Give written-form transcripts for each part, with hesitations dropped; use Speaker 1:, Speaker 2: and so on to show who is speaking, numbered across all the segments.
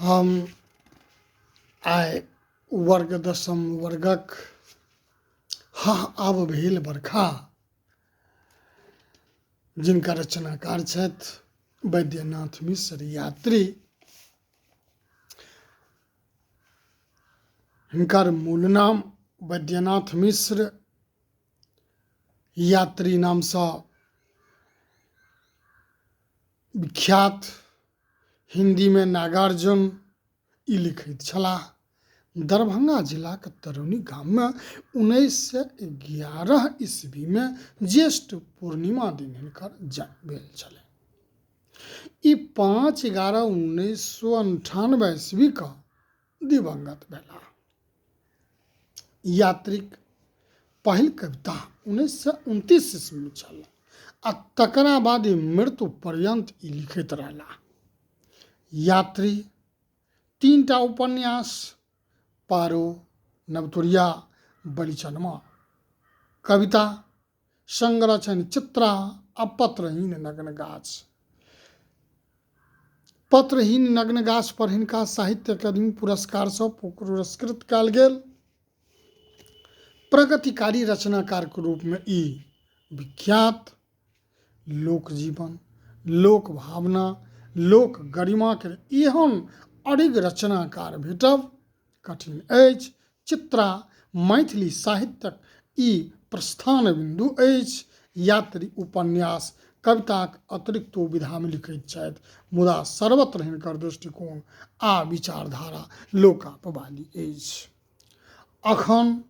Speaker 1: हम आइ वर्ग दसम वर्गक हँ आब भेल बरखा जिनका रचनाकार छथि वैद्यनाथ मिश्र यात्री हिनकर मूल नाम वैद्यनाथ मिश्र यात्री नामसँ विख्यात हिन्दीमे नागार्जुन ई लिखैत छलाह दरभंगा जिलाक तरौनी गाममे 1911 ईस्वीमे ज्येष्ठ पूर्णिमा दिन हिनकर जन्म भेल छलनि। ई 5/11/1998 ईस्वीके दिवंगत भेलाह। यात्रीक पहिल कविता 1929 ईस्वीमे छल आ तकरा बाद ई मृत्यु पर्यन्त ई लिखैत रहलाह। यात्री 3टा उपन्यास पारो, नवतुरिया, बलिचनमा, कविता संग्रह छनि चित्रा आ पत्रहीन नग्न गाछ। पत्रहीन नग्न गाछ पर हिनका साहित्य अकादमी पुरस्कारसँ पुरस्कृत कयल गेल। प्रगतिकारी रचनाकार के रूप में ई विख्यात लोक जीवन, लोक भावना, लोक गरिमा के एहन अडिग रचनाकार भेटब कठिन अछि। चित्रा मैथिली साहित्यक ई प्रस्थान बिन्दु अछि। यात्री उपन्यास कविताक अतिरिक्तो विधामे लिखैत छथि, मुदा सर्वत्र हिनकर दृष्टिकोण आ विचारधारा लोकापवादी अछि। अखन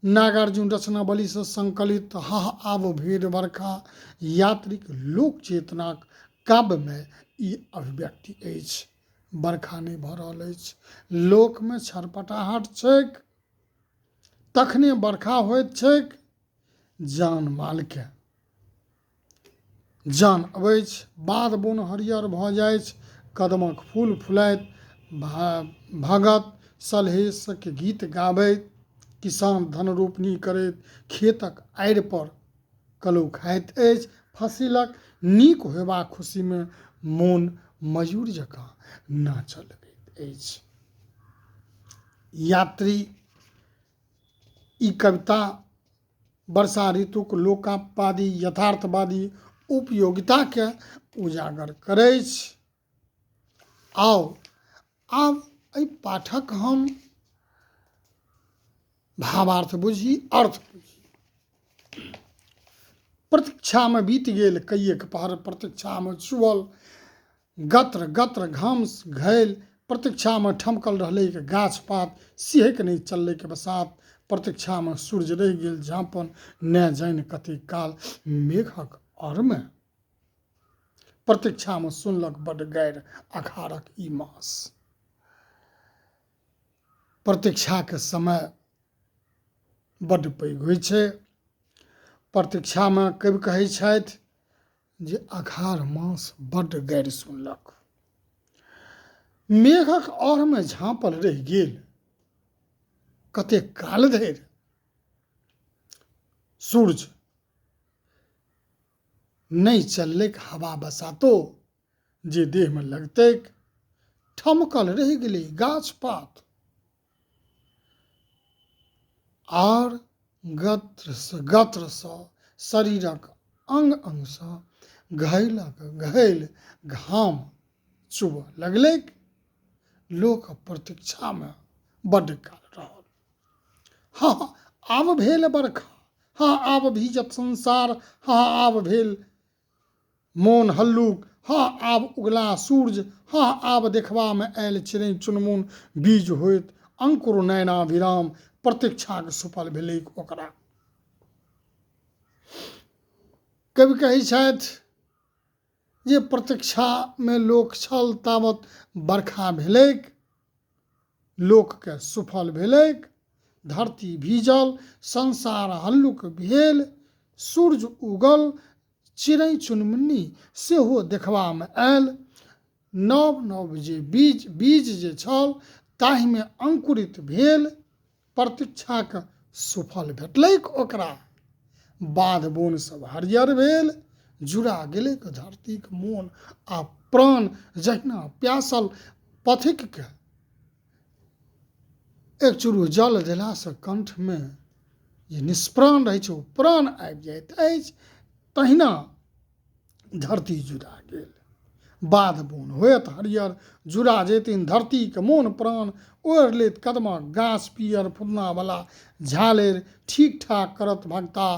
Speaker 1: नागार्जुन रचनावलीसँ संकलित हाह आब भेल बरखा यात्रीक लोक चेतनाक काव्यमे ई अभिव्यक्ति अछि। बरखा नहि भऽ रहल अछि, लोकमे छरपटाहट छैक, तखने बरखा होइत छैक। जान मालके जान अबैछ, बाध बोन हरियर भऽ जाइछ, कदमक फूल फुलाइत, भगत सलहेशक गीत गाबैत, किसान धन रोपनी करैत खेतक आड़ि पर कलौ खाइत अछि। फसिलक नीक होयबाक खुशीमे मोन मयूर जकाँ नाचऽ लगैत अछि। यात्री ई कविता वर्षा ऋतुक लोकापवादी यथार्थवादी उपयोगिताके उजागर करैछ। आउ आब एहि पाठक हम भावार्थ बुझी, अर्थ बुझी। प्रतीक्षामे बीत गेल कइएक पहर, प्रतीक्षामे छुअल गत्र गत्र घाम घैल, प्रतीक्षामे ठमकल रहलैक गाछ पात, सिहक नहि चललैक बसात, प्रतीक्षामे सूर्य रहि गेल झाँपन ने जानि कतेक काल मेघक अरमे, प्रतीक्षामे सुनलक बड्ड गारि अखाड़क ई मास। प्रतीक्षाके समय बड्ड पैघ होइ छै। प्रतीक्षामे कवि कहै छथि जे अखाड़ मास बड्ड गारि सुनलक, मेघक अढ़मे झाँपल रहि गेल कतेक काल धरि सूर्य नहि चललैक हवा बसातो जे देहमे लगतैक, ठमकल रहि गेलै गाछ पात आर गत्रसँ गत्रसँ शरीरक अंग अंगसँ घैलक घैल घाम चुबऽ लगलैक। लोक प्रतीक्षामे बड्ड काल रहल। हँ आब भेल बरखा, हँ आब भीजत संसार, हँ आब भेल मोन हल्लुक, हँ आब उगला सूर्य, हँ आब देखबामे आयल चिड़ै चुनमुन, बीज होइत अंकुर नयनाभिराम, प्रतीक्षाक सुफल भेलैक ओकरा। कवि कहै छथि जे प्रतीक्षामे लोक छल तावत बरखा भेलैक, लोकके सुफल भेलैक, धरती भीजल, संसार हल्लुक भेल, सूर्य उगल, चिड़ै चुनमुन्नी सेहो देखबामे आयल, नव नव जे बीज बीज जे छल ताहिमे अंकुरित भेल, प्रतीक्षाक सुफल भेटलैक ओकरा। बाध बोन सब हरियर भेल, जुड़ा गेलैक धरतीक मोन आ प्राण जहिना प्यासल पथिकके एक चुरू जल देलासँ कण्ठमे जे निष्प्राण रहै छै ओ प्राण आबि जाइत अछि, तहिना धरती जुड़ा गेल। बाध बोन होयत हरियर, जुड़ा जेथिन धरतीके मोन प्राण, ओढ़ि लेत कदमक गाछ पियर फुदनावला झालरि, ठीक ठाक करत भगता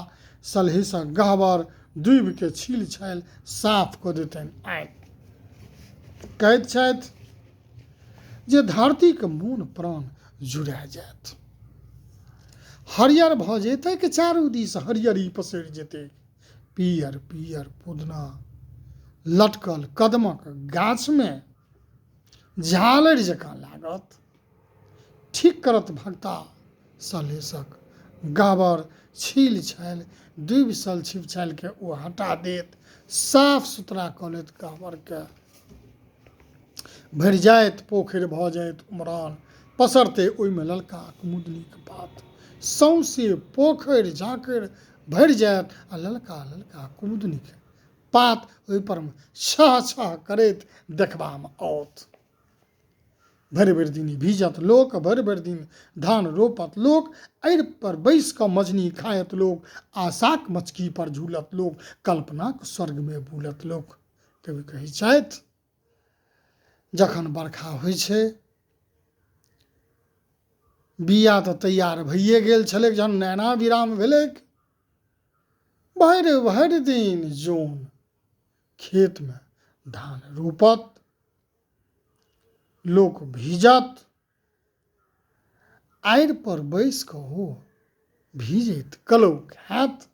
Speaker 1: सलहेसक गहबर, दूबिके छील छालि साफ कऽ देतनि आइ। कहैत छथि जे धरतीके मोन प्राण जुड़ा जायत, हरियर भऽ जेतैक, चारू दिस हरियरी पसरि जेतैक। पियर पियर पुदना लटकल कदमक गाछमे झालरि जकाँ लागत। ठीक करत भगता सलहेसक गहबर, छील छालि दूबि सल छिप छालिके ओ हटा देत, साफ सुथरा कऽ लेत गहबरके। भरि जाइत पोखरि भऽ जाइत उमरान, पसरतै ओहिमे ललका कुमुदनीक पात। सौंसे पोखरि झाँखरि भरि जायत आ ललका ललका कुमुदनीक पात ओहिपर मे छह छह करैत देखबामे आओत। भरि भरि दिन भीजत लोक, भरि भरि दिन धान रोपत लोक, आड़ि पर बैसि कऽ मझनी खायत लोक, आशाक मचकी पर झूलत लोक, कल्पनाक स्वर्गमे बूलत लोक। कवि कहै छथि जखन बरखा होइ छै, बिया तऽ तैयार भइए गेल छलैक, जहन नैना विराम भेलैक, भरि भरि दिन जन खेतमे धान रोपत, लोक भीजत, आड़ि पर बैसि कऽ ओ भीजैत कलौ खायत,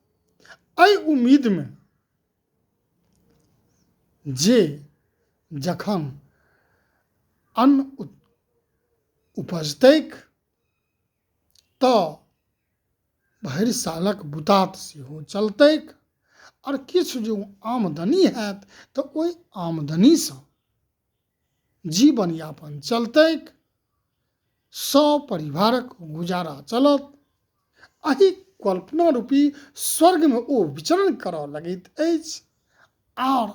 Speaker 1: एहि उम्मीदमे जे जखन अन्न उपजतैक तऽ भरि सालक बुतात सेहो चलतैक आओर किछु जँ आमदनी हैत तऽ ओहि आमदनीसँ जीवन यापन चलतैक, सपरिवारक गुजारा चलत। एहि कल्पना रूपी स्वर्गमे ओ विचरण करऽ लगैत अछि आर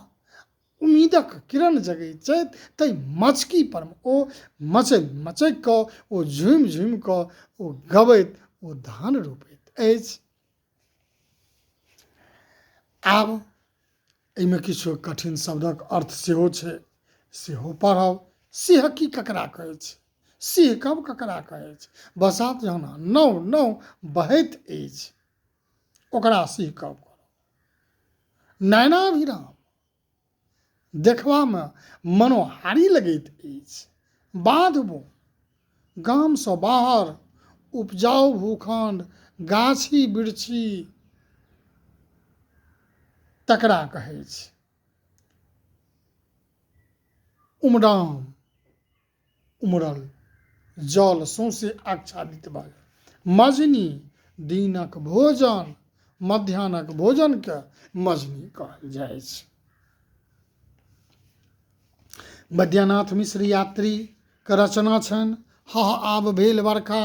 Speaker 1: उम्मीदक किरण जगैत छथि। ताहि मचकी पर ओ मचकि मचकि कऽ ओ झूमि झूमि कऽ ओ गबैत ओ धान रोपैत अछि। आब एहिमे किछु कठिन शब्दक अर्थ सेहो छै, सेहो पढ़ब। सिहकी ककरा कहै छै, सिहकब ककरा कहै छै? बसात जहन नव नव बहैत अछि ओकरा सिहकब। नयनाभिराम देखबामे मनोहारी लगैत अछि। बाध बोन गामसँ बाहर उपजाउ भूखंड, गाछी बिरछी तकरा कहै छै। उमराम उमड़ल जल सौंसे आच्छादित भऽ गेल। मजनी दिनक भोजन, मध्याह्नक भोजनके मजनी कहल जाइ छै। वैद्यनाथ मिश्र यात्रीके रचना छनि हह आब भेल बरखा।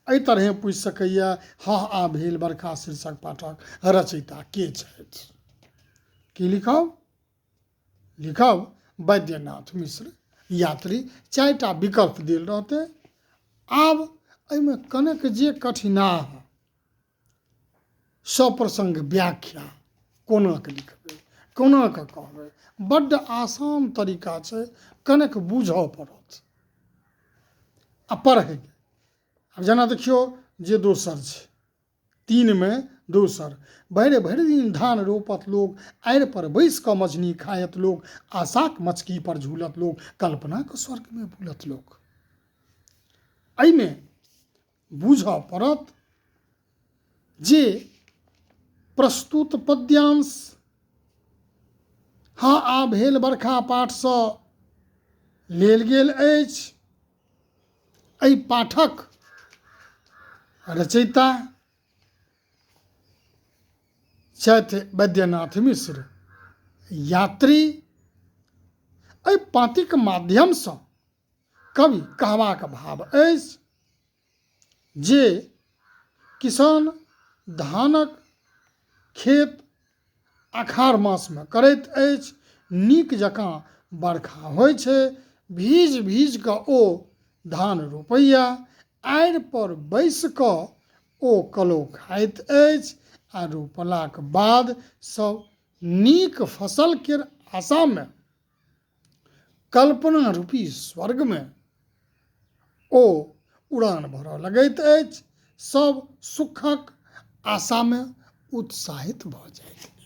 Speaker 1: एहि तरहें पूछि सकैए हह आब भेल बरखा शीर्षक पाठक रचयिता के छथि? की लिखब? लिखब वैद्यनाथ मिश्र यात्री। चारिटा विकल्प देल रहतै। आब एहिमे कनेक जे कठिनाह सप्रसंग व्याख्या कोना कऽ लिखबै, कोना कऽ कहबै, बड्ड आसान तरीका छै, कनेक बूझऽ पड़त आ पढ़ैके। आब जेना देखियौ जे दोसर छै तीनमे दोसर, भरि भरि दिन धान रोपत लोक, आड़ि पर बैसि कऽ मझनी खायत लोक, आशाक मचकी पर झूलत लोक, कल्पनाक स्वर्गमे बुलत लोक। एहिमे बूझऽ पड़त जे प्रस्तुत पद्यांश हँ आ भेल बरखा पाठसँ लेल गेल अछि। एहि पाठक रचयिता छथि वैद्यनाथ मिश्र यात्री। एहि पाँतिक माध्यमसँ कवि कहबाक भाव अछि जे किसान धानक खेत आषाढ़ मासमे करैत अछि, नीक जकाँ बरखा होइ छै, भीज भीज कऽ ओ धान रोपैया, आड़ि पर बैसि कऽ ओ कलौ खाइत अछि आ रोपलाक बाद सब नीक फसल केर आशामे कल्पना रूपी स्वर्गमे ओ उड़ान भरऽ लगैत अछि। सब सुखक आशामे उत्साहित भऽ जाइत अछि।